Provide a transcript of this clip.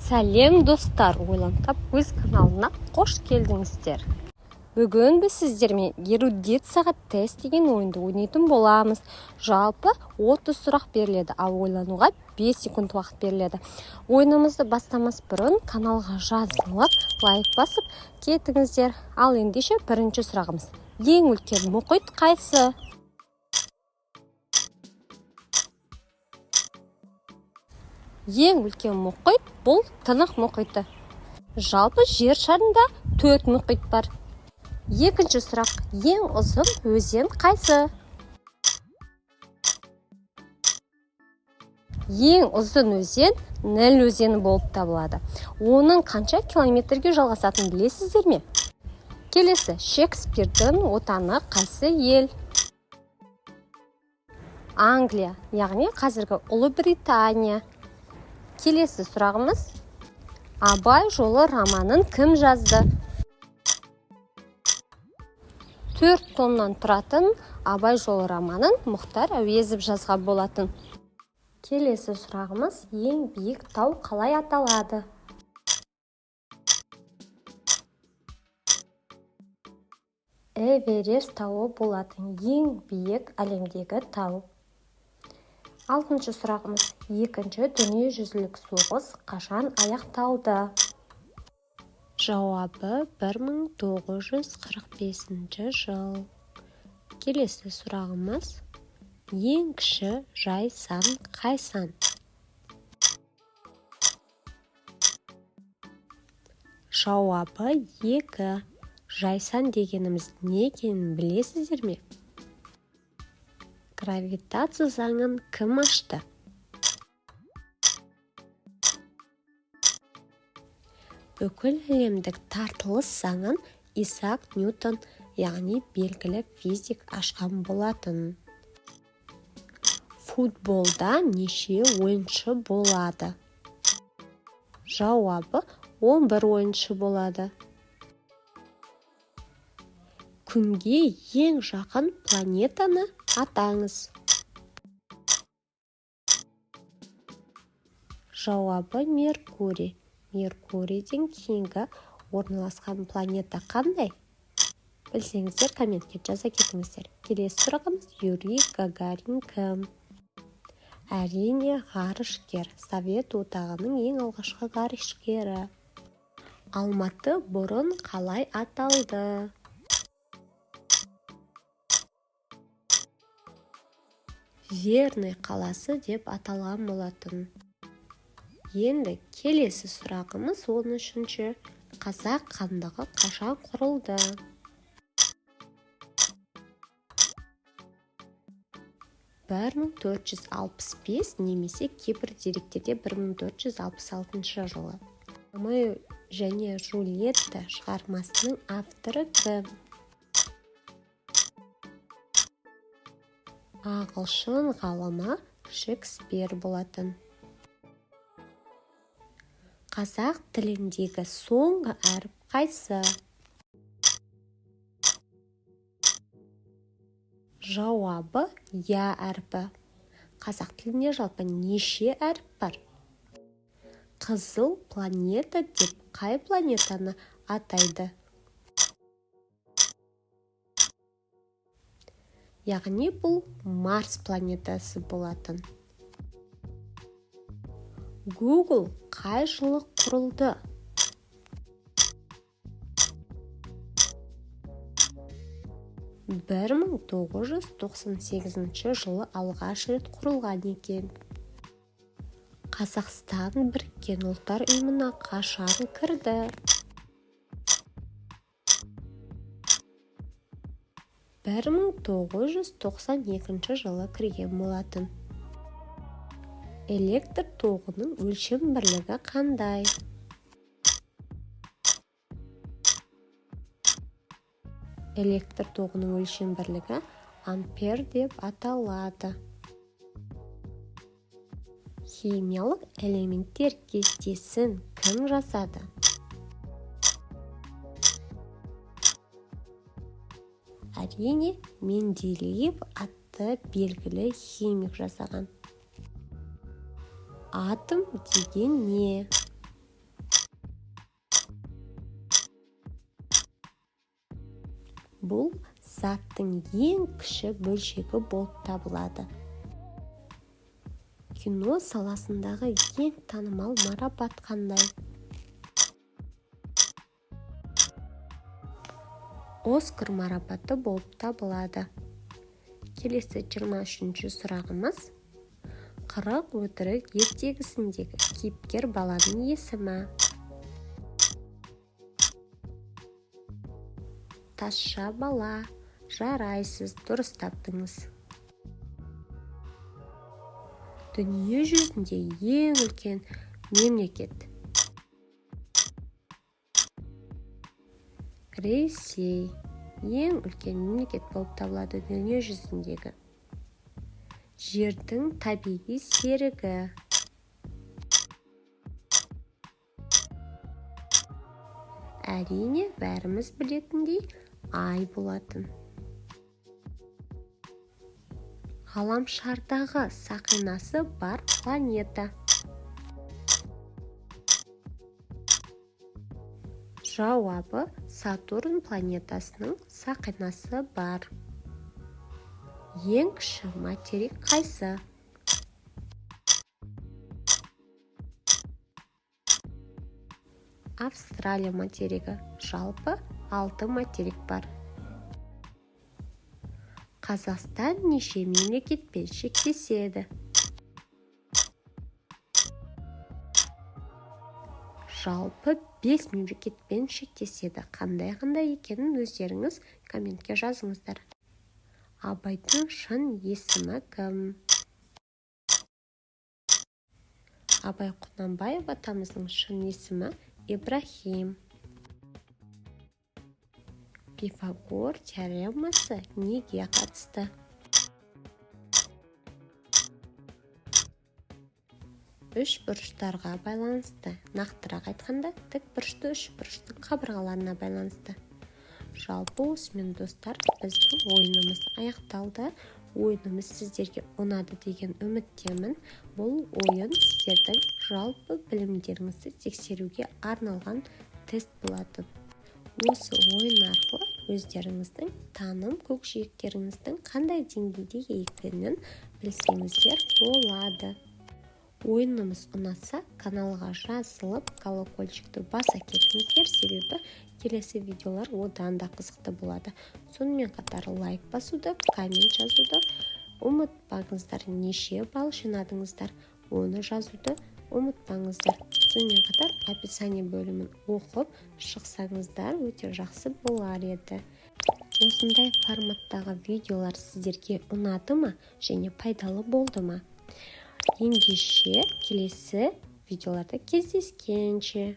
Сәлем, достар! Ойлан тап өз каналына қош келдіңіздер. Бүгін біз сіздермен «Эрудицияға тест» деген ойынды ойнайтын боламыз. Жалпы 30 сұрақ беріледі, ал ойлануға 5 секунд уақыт беріледі. Ойынымызды бастамас бұрын каналға жазылып, лайк басып кетіңіздер. Ал ендеше, бірінші сұрағымыз: ең үлкен мұхит қайсы? Ең үлкен мұхит бұл Тынық мұхиты. Жалпы жер шарында төрт мұхит бар. Екінші сұрақ: ең ұзын өзен қайсы? Ең ұзын өзен Ніл өзені болып табылады. Оның қанша километрге жалғасатынын білесіздер ме? Келесі: Шекспирдің отаны қайсы ел? Англия, яғни қазіргі Ұлыбритания. Келесі сұрағымыз: «Абай жолы» романын кім жазды? Төрт томнан тұратын «Абай жолы» романын Мұхтар Әуезов жазған болатын. Келесі сұрағымыз: ең биік тау қалай аталады? Эверест тауы болатын ең биік әлемдегі тау. Алтыншы сұрағымыз: Екінші дүниежүзілік соғыс қашан аяқталды? Жауабы: 1945 жыл. Келесі сұрағымыз: ең кіші жай сан қай сан? Жауабы: 2. Жай сан дегеніміз не екенін білесіздер ме? Гравитация заңын кім ашты? Бүкіл әлемдік тартылыс заңын Исаак Ньютон, яғни белгілі физик ашқан болатын. Футболда неше ойыншы болады? Жауабы: 11 ойыншы болады. Күнге ең жақын планетаны атаңыз. Жауабы: Меркурий. Меркурийден кейінгі орналасқан планета қандай? Білсеңіздер, комментке жаза кетіңіздер. Келесі сұрағымыз: Юрий Гагарин кім? Әрине, ғарышкер, Совет Одағының ең алғашқы ғарышкері. Алматы бұрын қалай аталды? Верный қаласы деп аталған болатын. Енді келесі сұрағымыз, 13-ші: Қазақ хандығы қашан құрылды? 1465 немесе кейбір деректерде 1466 жылы. «Ромео және Джульетта» шығармасының авторы кім? Ағылшын ғалымы Шекспир болатын. Қазақ тіліндегі соңғы әріп қайсы? Жауабы: я әрпі. Қазақ тілінде жалпы неше әріп бар? Қызыл планета деп қай планетаны атайды? Яғни бұл Марс планетасы болатын. Google қай жылы құрылды? 1998 жылы алғаш рет құрылған екен. Қазақстан Біріккен Ұлттар Ұйымына қашан кірді? 1992 жылы кірген болатын. Электр тоғының өлшем бірлігі қандай? Электр тоғының өлшем бірлігі ампер деп аталады. Химиялық элементтер кестесін кім жасады? Әрине, Менделеев атты белгілі химик жасаған. Атом деген не? Бұл заттың ең кіші бөлшегі болып табылады. Кино саласындағы ең танымал марапат қандай? Оскар марапаты болып табылады. Келесі 23-ші сұрағымыз. 40 өтірік ертегісіндегі кейіпкер баланың есімі. Тазша бала. Жарайсыз, дұрыс таптыңыз. Дүние жүзінде ең үлкен мемлекет. Ресей ең үлкен мемлекет болып табылады дүние жүзіндегі. Жердің табиғи серігі. Әрине, бәріміз білетіндей ай болатын. Ғаламшардағы сақинасы бар планета. Жауабы Сатурн планетасының сақинасы бар. Ең кіші материк қайсы? Австралия материгі. Жалпы 6 материк бар. Қазақстан неше мемлекетпен шектеседі? Жалпы 5 мемлекетпен шектеседі. Қандай-қандай екенін өздеріңіз комментке жазыңыздар. Абайдың шын есімі кім? Абай Құнанбаев атамыздың шын есімі Ибрахим. Пифагор теоремасы неге қатысты? Үш бұрыштарға байланысты. Нақтырақ айтқанда, тік бұрышты үш бұрыштың қабырғаларына байланысты. Жалпы осымен, достар, біздің ойынымыз аяқталды. Ойынымыз сіздерге ұнады деген үміттемін. Бұл ойын сіздердің жалпы білімдеріңізді тексеруге арналған тест болатын. Осы ойын арқылы өздеріңіздің таным көкжиектеріңіздің қандай деңгейде екенін білсеңіздер болады. Ойынымыз ұнаса, каналға жазылып, колокольчикті баса кетіңіздер, себебі келесі видеолар одан да қызықты болады. Сонымен қатар лайк басуды, коммент жазуды ұмытпаңыздар. Неше балл жинадыңыздар, оны жазуды ұмытпаңыздар. Сонымен қатар описание бөлімін оқып шықсаңыздар өте жақсы болар еді. Осындай форматтағы видеолар сіздерге ұнады ма және пайдалы болды ма? Ендеше келесі видеоларда кездескенше.